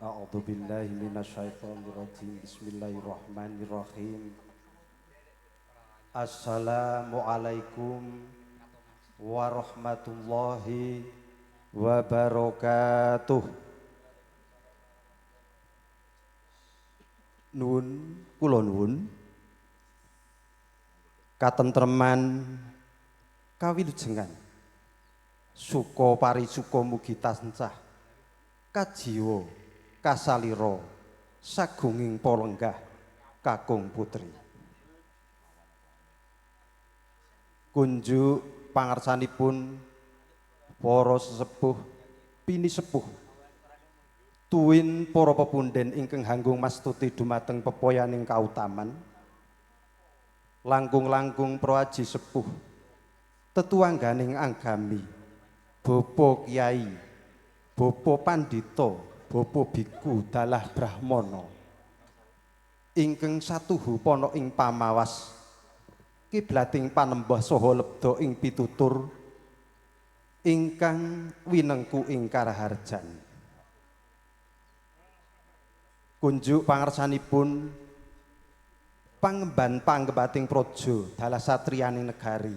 A'udzu billahi minasyaitonir rajim. Bismillahirrahmanirrahim. Assalamualaikum warahmatullahi wabarakatuh. Nuwun kula nuwun katentreman kawilujengan suka parisuka mugi tansah kajiwa kasalira sagunging palenggah kakung putri. Kunjuk pangarsanipun para sesepuh pinisepuh tuwin para pepunden ingkang hanggung mastuti dumateng pepoyaning kautaman, langkung-langkung praji sepuh tetuangganing agami, bapa kiai, bapa pandhita, bapa biku dalah brahmana ingkang satuhu pana ing pamawas kiblating panembah saha lebda ing pitutur ingkang winengku ing karaharjan. Kunjuk pangarsanipun pangemban panggembating praja dalah satriyaning negari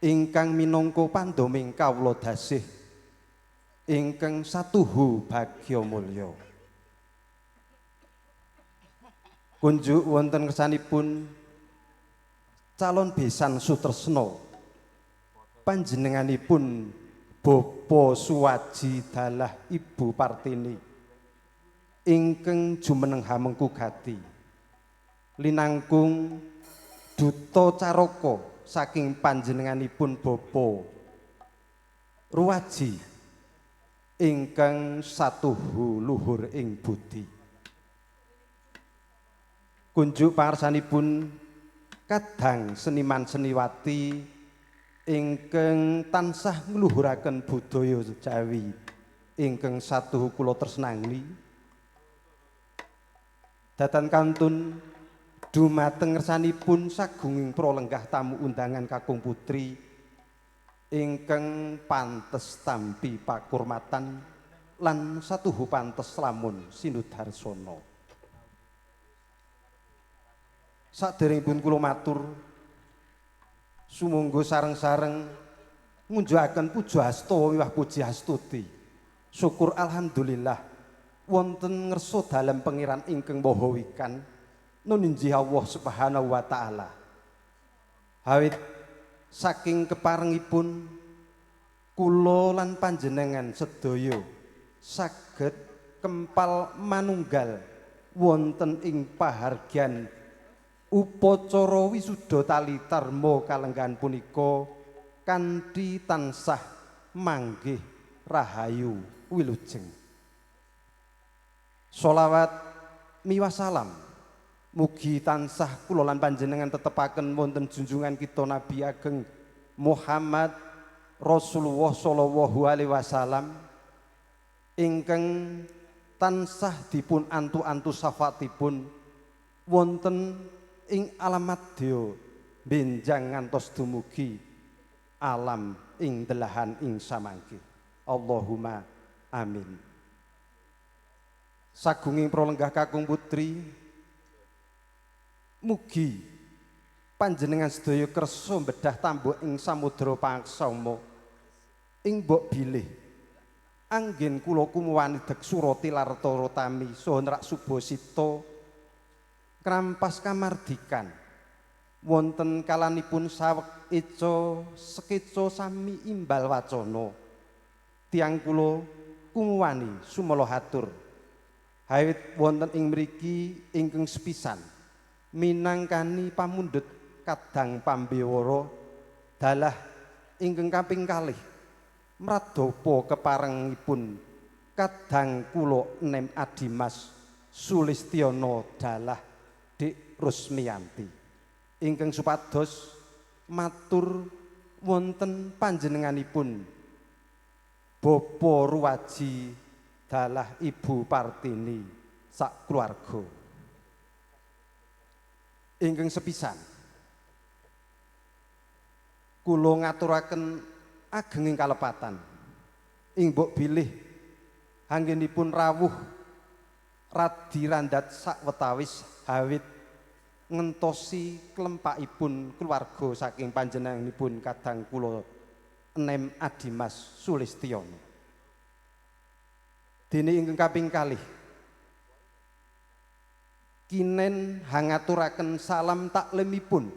ingkang minangka pandoming kawula dasih ingkang satuhu bagya mulya. Kunjuk wonten kersanipun calon besan Sutresna panjenenganipun Bapa Suwaji dalah Ibu Partini ingkang jumeneng hamengku gati linangkung duta caraka saking panjenenganipun Bapa Ruwaji ingkang satuhu luhur ing budi. Kunjuk pangarsanipun kadang seniman seniwati ingkang tansah ngluhuraken budaya Jawi ingkang satuhu kula tresnani. Datan kantun dumateng ngersanipun sagunging pralenggah tamu undangan kakung putri ingkang pantes tampi pakurmatan lan satuhu pantes lamun sinudarsana. Saderengipun kula matur sumangga sareng-sareng ngunjukaken puja hasta miwah puji hastuti. Syukur alhamdulillah wonten ngersa dalem Pangeran ingkang Maha Wikan nun injih Allah Subhanahu wa taala. Hawit saking keparengipun kula lan panjenengan sedaya saged kempal manunggal wonten ing pahargyan upacara wisuda tali tarma kalenggahan punika kanthi tansah manggih rahayu wilujeng. Sholawat miwah salam mugi tansah kula lan panjenengan tetepaken wonten junjungan kita Nabi Ageng Muhammad Rasulullah sallallahu alaihi wasallam ingkang tansah dipun antu-antu syafaatipun wonten ing alamat dya benjang ngantos dumugi alam ing delahan ing samangke. Allahumma amin. Sagunging pralenggah kakung putri mugi panjenengan sedaya kersa bedah tambuk ing samudra pangaksama ing mbok bilih anggen kula kumuwani deksura tilarta rotami saha nerak subasita krampas kamardikan wonten kalanipun saweg eca sekeca sami imbal wacana. Tiyang kula kumuwani sumala hatur hawit wonten ing mriki ingkang sepisan minangkani pamundhut kadang pambewara dalah ingkang kaping kalih mradapa keparengipun kadang kula Nem Adimas Sulistyana dalah Dik Rusmianti ingkang supados matur wonten panjenenganipun Bapa Ruwaji dalah Ibu Partini sak keluarga. Ingkang sepisan kula ngaturaken agenging kalepatan ing mbok bilih Anggenipun rawuh radi randhat sawetawis hawit ngentosi klempakipun keluarga saking panjenenganipun kadang kula Nem Adimas Sulistiyono. Dene ingkang kaping kalih kinen hangaturaken salam taklimipun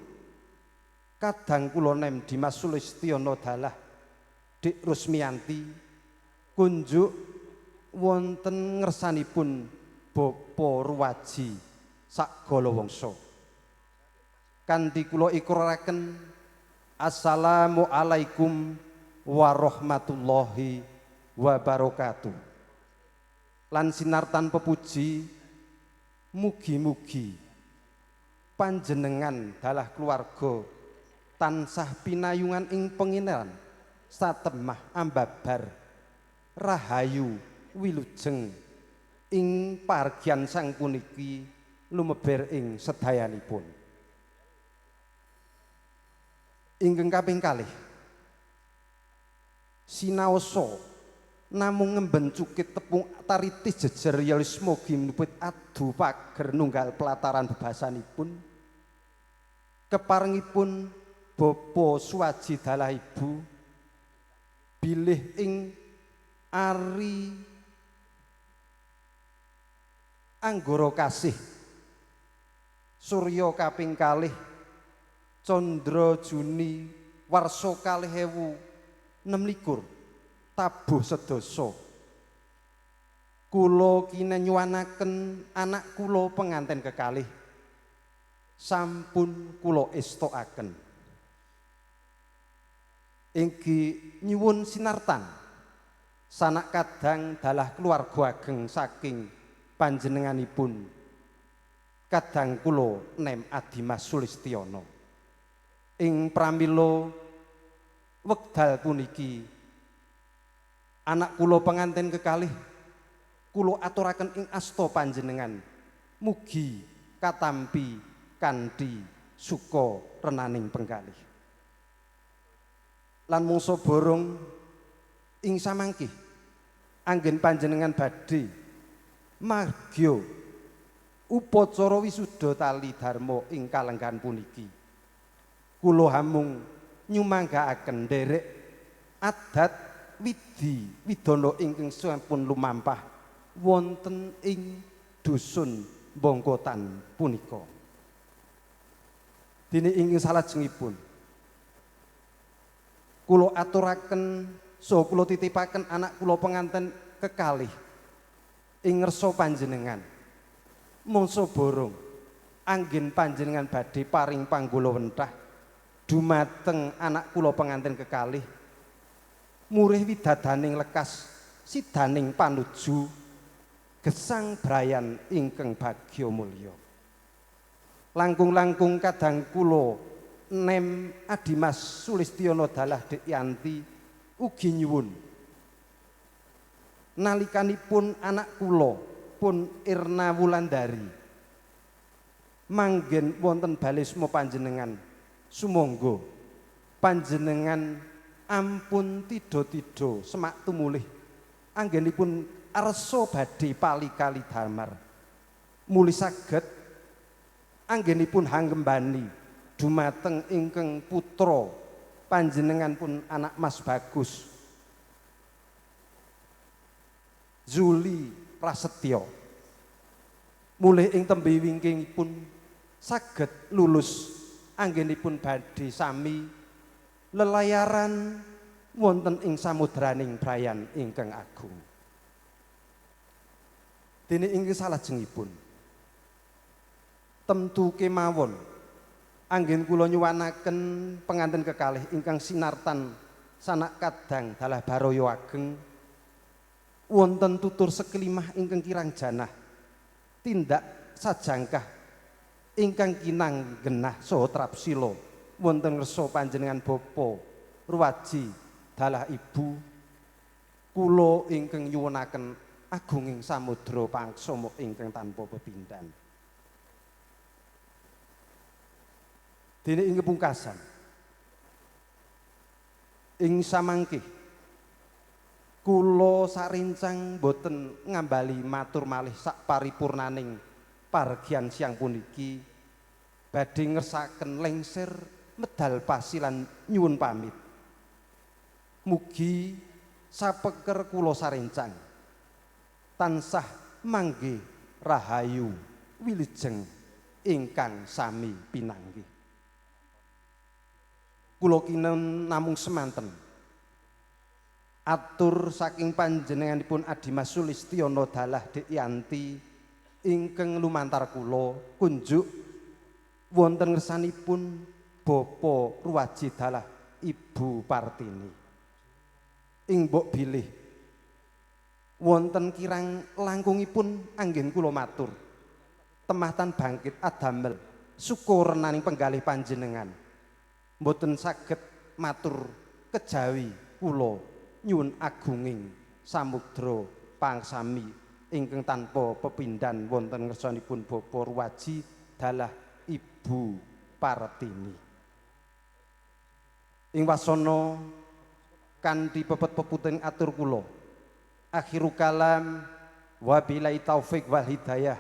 kadang kula Nem Dimas Sulistiyono dalah Dik Rusmianti kunjuk wonten ngersanipun Bapa Ruwaji Sagalawangsa. Kanthi kula ikraraken assalamualaikum warahmatullahi wabarakatuh. Lan sinartan pepuji mugi-mugi panjenengan dalah keluarga tansah pinayungan ing pengineran satemah ambabar rahayu wilujeng ing pargyan sang puniki lumeber ing sedayanipun. Ingkang kaping kalih sinaosa namung ngemben cukit tepung taritis jejer yalisma ginupit adu pager nunggal pelataran bebasanipun keparengipun Bapa Suwaji dalah Ibu bilih ing ari anggara kasih surya kaping kalih Candra Juni warsa 2026 tabuh sedasa kula kinenyuwanaken anak kula penganten kekalih sampun kula estokaken. Inggi nyuwun sinartan sanak kadang dalah keluarga ageng saking panjenenganipun kadang kula Nem Adimas Sulistiyono. Ing pramila wekdal puniki anak kula penganten kekalih kula aturaken ing asta panjenengan mugi katampi kanthi suka renaning penggalih. Lan mungsa borong ing samangke anggen panjenengan badhe margya upacara wisuda tali dharma ing kalenggahan puniki kula hamung nyumanggaaken nderek adat widi widana ingkang sampun lumampah wonten ing dusun Bongkotan punika. Dene ingkang salajengipun kula aturaken saha kula titipaken anak kula penganten kekalih ing ngersa panjenengan. Mangsa borong anggen panjenengan badhe paring panggula wentah dumateng anak kula penganten kekalih murih widadaning lekas sidaning panuju gesang brayan ingkang bagya mulya. Langkung-langkung kadang kula Nem Adimas Sulistiyono dalah Dik Yanti ugi nyuwun nalikanipun anak kula pun Irna Wulandari manggen wonten balisma panjenengan sumangga panjenengan ampun tidha-tidha semak tumulih anggenipun arsa badhe pali-kali damar mulih saged anggenipun hanggembani dumateng ingkang putra panjenengan pun anak Mas Bagus Zuli Prasetyo mulih ing tembe wingkingipun saged lulus anggenipun badhe sami lelayaran wonten ing samudraning brayan ingkang agung. Dene ingkang salajengipun temtu kemawon anggen kula nyuwanaken penganten kekalih ingkang sinartan sanak kadang dalah baraya ageng wonten tutur sekelimah ingkang kirang janah tindak sajangkah ingkang kinang genah saha trapsila wonten ngersa panjenengan Bapa Ruwaji dalah Ibu kula ingkang nyuwunaken agunging samudra pangsama ingkang tanpa pepindhan. Dene ing pungkasan ing samangke Kula sarincang boten ngambali matur malih sak paripurnaning pargian siang puniki badhe ngersakaken lengser medal pasilan nyuwun pamit. Mugi sapeker kula sarencang tansah manggih rahayu wilujeng ingkang sami pinanggih. Kula kinen namung semanten. Atur saking panjenenganipun Adimas Sulistiono dalah Dik Yanti ingkang lumantar kula kunjuk wonten ngersanipun Bapak Ruwaji dalah Ibu Partini. Ing mbok bilih wonten kirang langkungipun anggen kula matur tematan bangkit adamel syukur naning penggalih panjenengan mboten saged matur kejawi kula nyuwun agunging samudra pangsami ingkang tanpa pepindhan wonten ngersanipun Bapak Ruwaji dalah Ibu Partini. Ing wasana kanthi pepet-peputing atur kula akhiru kalam wabillahi taufik wal hidayah.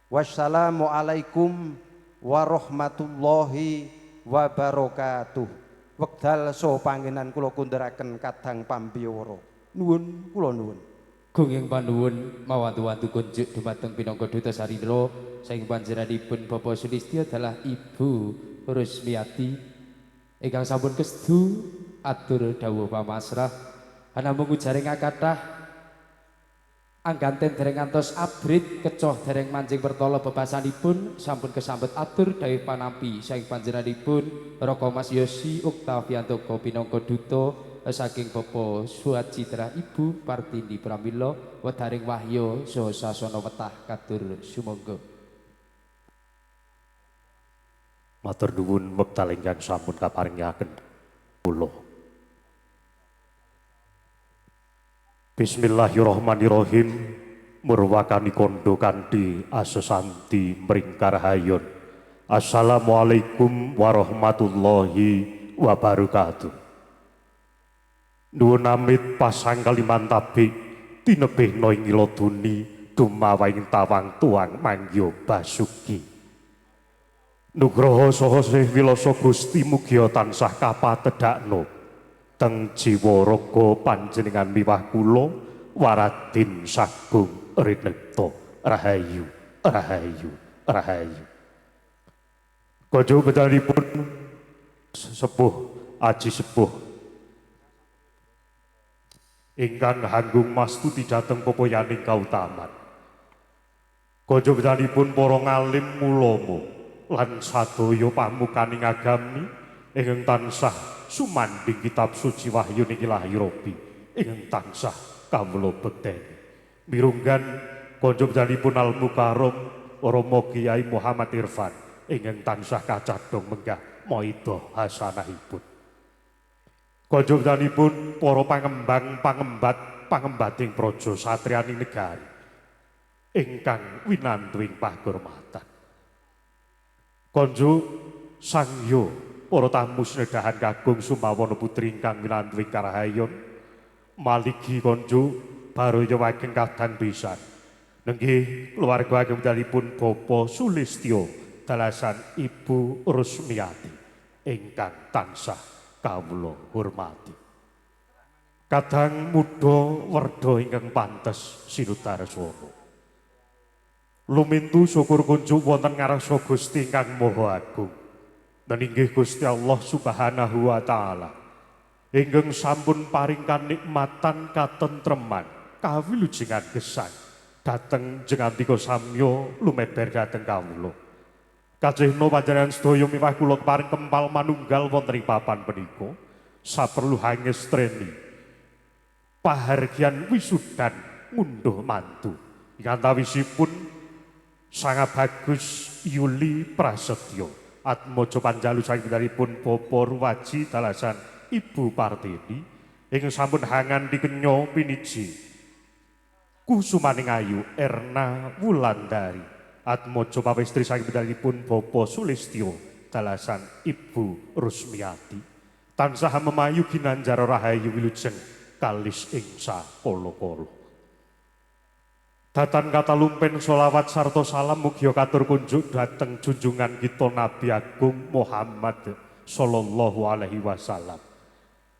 Wassalamualaikum warahmatullahi wabarakatuh. Wekdal saha panggenan kula kundharaken kadang pambiyawara. Nuwun kula nuwun. Gunging panuwun mawantu-wantu kunjuk dumateng pinangka duta sarindra saking panjenenganipun Bapak Sulistyo dalah Ibu Rusmiati ingkang sampun kesedu atur dawuh pamasrah anamung ujaring kathah angganten dereng ngantos abrit kecoh dereng manjing pertala bebasanipun sampun kesambet atur dawuh panampi saking panjenenganipun Raka Mas Yosi Oktaviantoko pinangka duta saking Bapak Suwajitra Ibu Partini pramila wedaring wahya saha sasana wetah katur sumangga. Matur nuwun wekdal ingkang sampun kaparingaken kula. Bismillahirrahmanirrahim. Murwakani kondo kanthi asesanti mringkarahayon. Assalamualaikum warahmatullahi wabarakatuh. Nuwun amit pasang kalimantabi tinebihna ing iladuni dumawaing tawang tuang mangya basuki. Nugroho saha sih wilasa Gusti mugia tansah kapatedhakna teng jiwa raga panjenengan miwah kula waradin sagung rinekta rahayu rahayu rahayu. Kanca bedanipun sepuh aji sepuh ingkang hanggung mastuti dhateng pepoyaning kautaman. Kanca bedanipun para ngalim ulama lan sadaya pamukaning agami ingkang tansah sumandhing kitab suci wahyu niki lahir Rabbi ingkang tansah kawula bekteni. Mirunggan kanca bedanipun Al Mukarram Rama Kiai Muhammad Irfan ingkang tansah kacadhong menggah maidhah hasanahipun. Kanca bedanipun para pangembang pangembat pangembating praja satriyaning negari ingkang winantu ing pagurmatan. Kanca sangya para tamu senedahan kagung sumawana putri ingkang winantu ing karahayon maligi kanca baraya wageng kadang pisan. Nenggih keluarga ageng bedanipun Bapak Sulistyo dalasan Ibu Rusmiati ingkang tansah kawula hormati. Kadang muda werda ingkang pantes sinutar swara. Lumintu syukur kunjuk wonten ngarsa Gusti ingkang Maha Agung. Dan inggih Gusti Allah Subhanahu wa taala ingkang sampun paring kanikmatan katentreman kawilujengan gesang dhateng jengantika samya lumeber dhateng kawula. Kajehna panjenengan sedaya miwah kula keparing kempal manunggal wonten ing papan punika saperlu hangestreni pahargyan wisudan ngunduh mantu ing antawisipun Sanga Bagus Yuli Prasetyo Atmojo Panjalu saking pun Bapak Ruwaji dalasan Ibu Partini ingkang sampun hangan dikenya piniji Kusumaning Ayu Erna Wulandari Atmojo pawestri saking pun Bapak Sulistyo dalasan Ibu Rusmiati tansah memayu ginanjar rahayu wilujeng kalis ing sakala-kala. Datan katalumpen sholawat sarta salam mugia katur kunjuk dhateng junjungan kita Nabi Agung Muhammad sallallahu alaihi wasallam.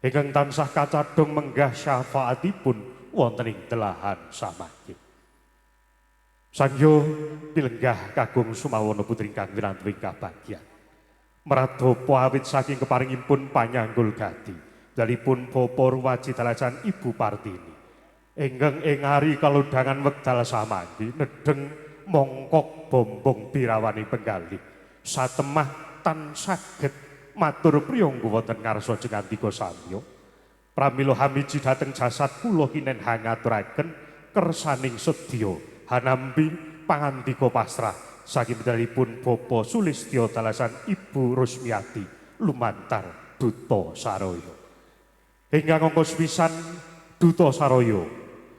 Ingkang tansah kacadhong menggah syafaatipun wonten ing telahan samangke. Sangyo pilenggah kagung sumawana putri ingkang winantu ing kabagyan. Mradapa awit saking keparingipun panyanggul gati dalipun Bapa Ruwaji dalasan Ibu Partini. Ingkang ing ari kalodhangan wekdal samangke nedheng mongkok bombong birawani penggalih. Satemah tan saged matur priyangga wonten ngarsa jengandika samya. Pramila hamiji dhateng jasad kula kinen hangaturaken kersaning sedya hanampi pangandika pasrah saking pitaranipun Bapa Sulistya dalasan Ibu Rusmiati lumantar Duta Saroyo. Ingkang angka sepisan Duta Saroyo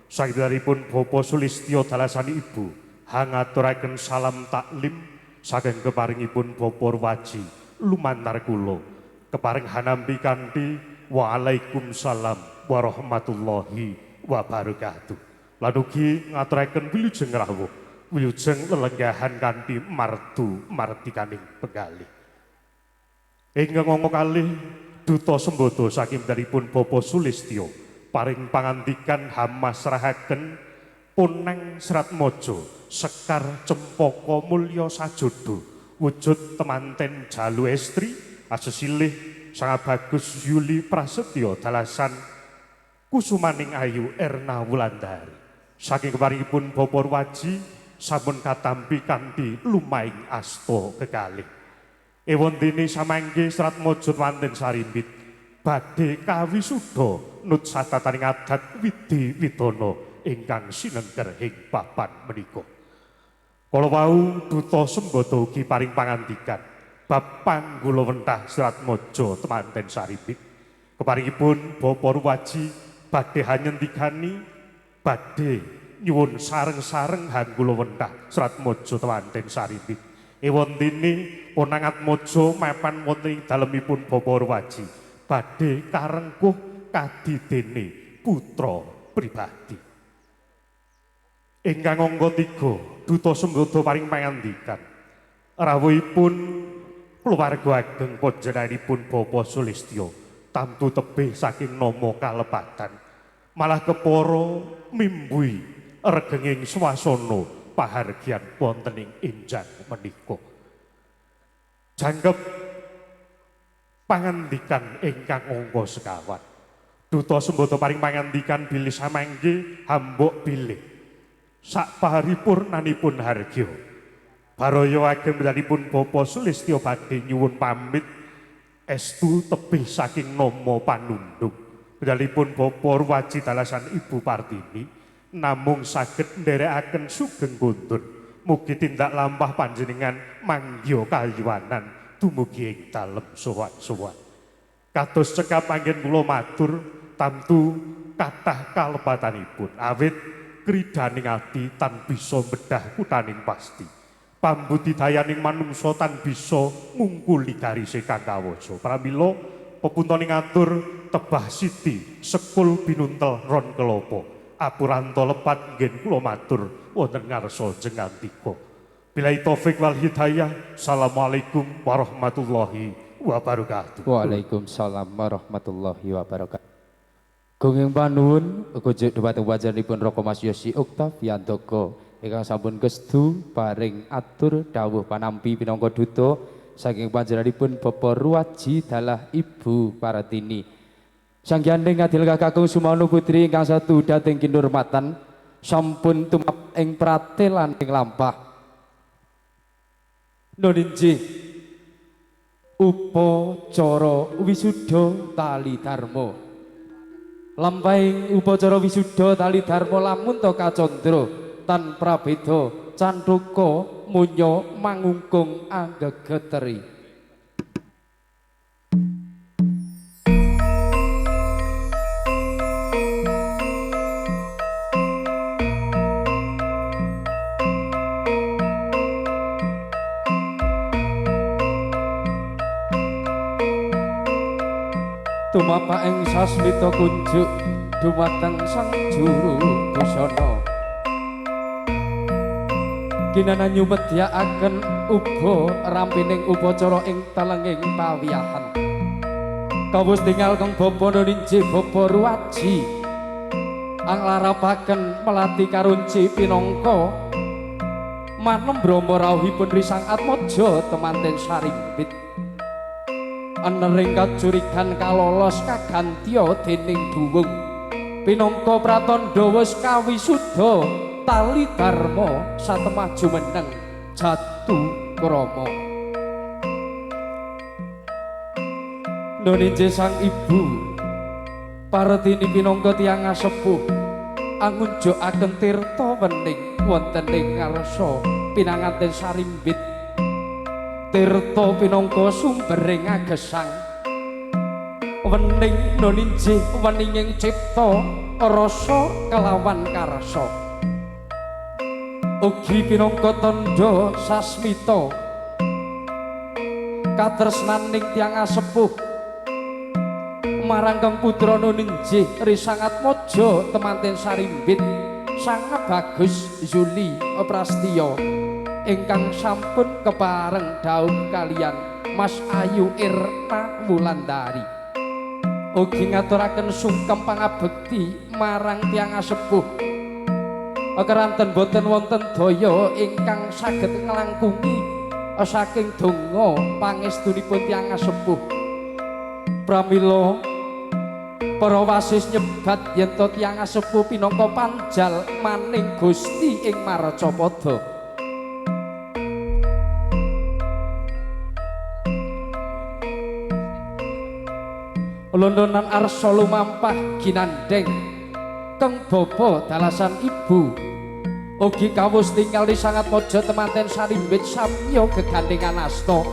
saking pitaranipun Bapa Sulistya dalasan Ibu hangaturaken salam taklim saking keparingipun Bapa Ruwaji lumantar kula keparing hanampi kanthi waalaikumsalam warahmatullahi wabarakatuh. Lan ugi ngaturaken wilujeng rawuh, wilujeng lelenggahan kanthi mardu mardikaning penggalih. Ingkang angka kalih Duta Sembada saking pitaranipun Bapa Sulistya paring pangandikan hamasrahaken Ponang Seratmaja Sekar Cempaka Mulya Sajodo wujud temanten jalu estri asesilih Sang Bagus Yuli Prasetyo dalasan Kusumaning Ayu Erna Wulandari. Saking keparingipun Bapa Ruwaji sampun katampi kanthi lumaing asta kekalih. Ewondene samangke Seratmaja temanten sarimbit badhe kawisuda nut satataning adat widhi widana ingkang sinengker ing papan menika. Kala wau Duta Sembada ugi paring pangandikan bab panggulawentah Seratmaja temanten sarimbit. Keparingipun Bapa Ruwaji badhe hanyendikani badhe nyuwun sareng-sareng hanggulawentah Seratmaja temanten sarimbit. Ewondene Ponang Atmaja mapan wonten ing dalemipun Bapa Ruwaji badhe karengkuh kadidene putra pribadi. Ingkang angka 3 Duta Sembada paring pangandikan rawuhipun keluarga ageng panjenenganipun Bapa Sulistya tamtu tebih saking nama kalepatan malah kepara mimbui regenging swasana pahargyan wonten ing enjang menika. Jangkep pangandikan ingkang angka sekawan Duta Sembada paring pangandikan bilih samangke hambok bilih sak paripurnanipun hargya baraya ageng pitaranipun Bapa Sulistya badhe nyuwun pamit estu tebih saking nama panundung pitaranipun Bapa Ruwaji dalasan Ibu Partini namung saged nderekaken sugeng kundur mugi tindak lampah panjenengan manggiha kayuwanan dumugi ing dalem sowan-sowan. Kados cekap anggen kula matur tamtu kathah kalepatanipun awit kridaning ati tan bisa bedah kutaning pasti. Pambudidayaning manungsa tan bisa ngungkuli garise kang kawasa. Pramila pepuntoning atur tebah siti sekul binuntel ron kelopo. Apuranto lepat nggen kula matur wonten ngarsa jengantika. Billahi taufik wal hidayah. Assalamualaikum warahmatullahi wabarakatuh. Waalaikumsalam warahmatullahi wabarakatuh. Gunging panuwun kunjuk dhumateng panjenenganipun Raka Mas Yosi Oktaviandaka ingkang sampun kestu paring atur dawuh panampi pinangka duta saking panjenenganipun Bapa Ruwaji dalah Ibu Partini. Sanghyang adil kakung Sumono putri ingkang satu dhateng kinurmatan sampun tumap ing pratelan ing lampah. Nun injih upacara wisuda tali dharma. Lampahing upacara wisuda tali dharma lamun ta kacandra tan prabeda canthuka munya mangungkung anggegeteri. Tumapak ing sasmita kunjuk dumateng sang juru busana. Kinana nyumedyakaken uba rampining upacara ing telenging pawiyahan. Kawus tinggal kang bapa nuninjih bapa Ruwaji anglarapaken melati karunci pinangka manem brama rawuhipun Risang Atmaja temanten sarimbit. Enering kacurigan kalolos kagantya dening duwung pinangka pratandha wis kawisuda tali dharma satemah jumeneng jatu krama. Nuninjih sang ibu Partini pinangka tiyang asepuh angunjukaken tirta wening wonten ing ngarsa pinanganten sarimbit. Tirta pinangka sumbering agesang wening nuninjih weninging cipta rasa kelawan karsa. Ugi pinangka tandha sasmita katresnaning tiyang asepuh marang kang putra nuninjih Risang Atmaja temanten sarimbit sangat bagus Yuli Prastya ingkang sampun kepareng dhaup kaliyan Mas Ayu Irna Wulandari. Ugi ngaturaken sungkem pangabekti marang tiyang asepuh keranten boten wonten daya ingkang saged nglangkungi saking donga pangestunipun tiyang asepuh. Pramila para wasis nyebat yen to tiyang asepuh pinangka panjal maning Gusti ing marcapada. Londonan arsa lumampah ginandeng keng bapa dalasan ibu ugi kawus tinggal di sangat mojo temanten sarimbit samya gegandengan asta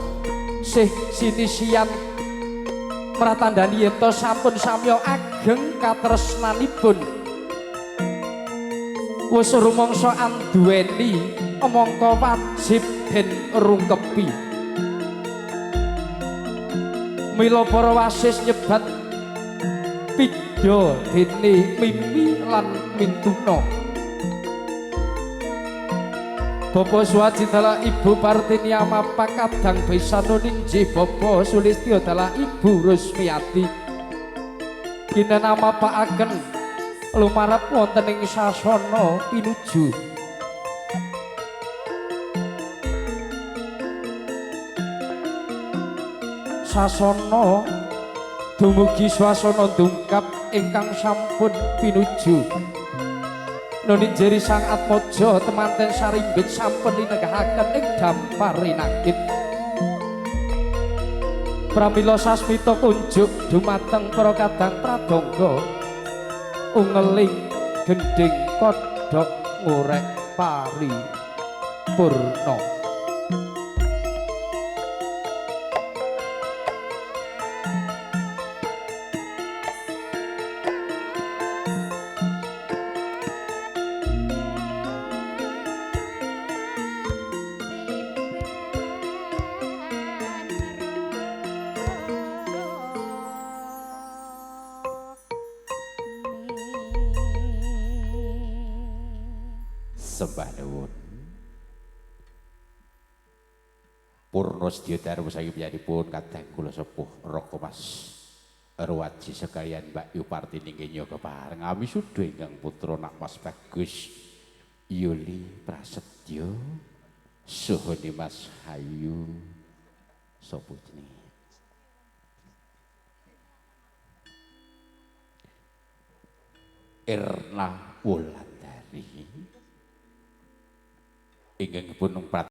sih sinisian pratandhani yen to sampun samya ageng katresnanipun wis rumangsa anduweni mongko wajib den rungkepi. Mila para wasis nyebat pidha dene mimi lan mintuna. Bapa Suwaji dalah Ibu Partini amapa kadang besan nuninjih Bapa Sulistya dalah Ibu Rusmiati. Kinen amapakaken lumarep wonten ing sasana pinuju. Sasana dumugi swasana dungkap ingkang sampun pinuju. Nuninjih Sang Atmaja temanten sarimbit sampun linegahaken ing dampar rinakit. Pramila sasmita kunjuk dumateng para kadang pradangga ungeling gendhing kodhok ngorek pari purna. Sembah nuwun. Purna sedya darma saking piyambakipun kadang kula sepuh Raka Mas Ruwaji sekalian Mbak Yu Partini nggih nyoga pareng awisuda ingkang putra nak Mas Bagus Yuli Prasetyo saha Mas Hayu sapa jenenge Erna Wulandari ingkang pun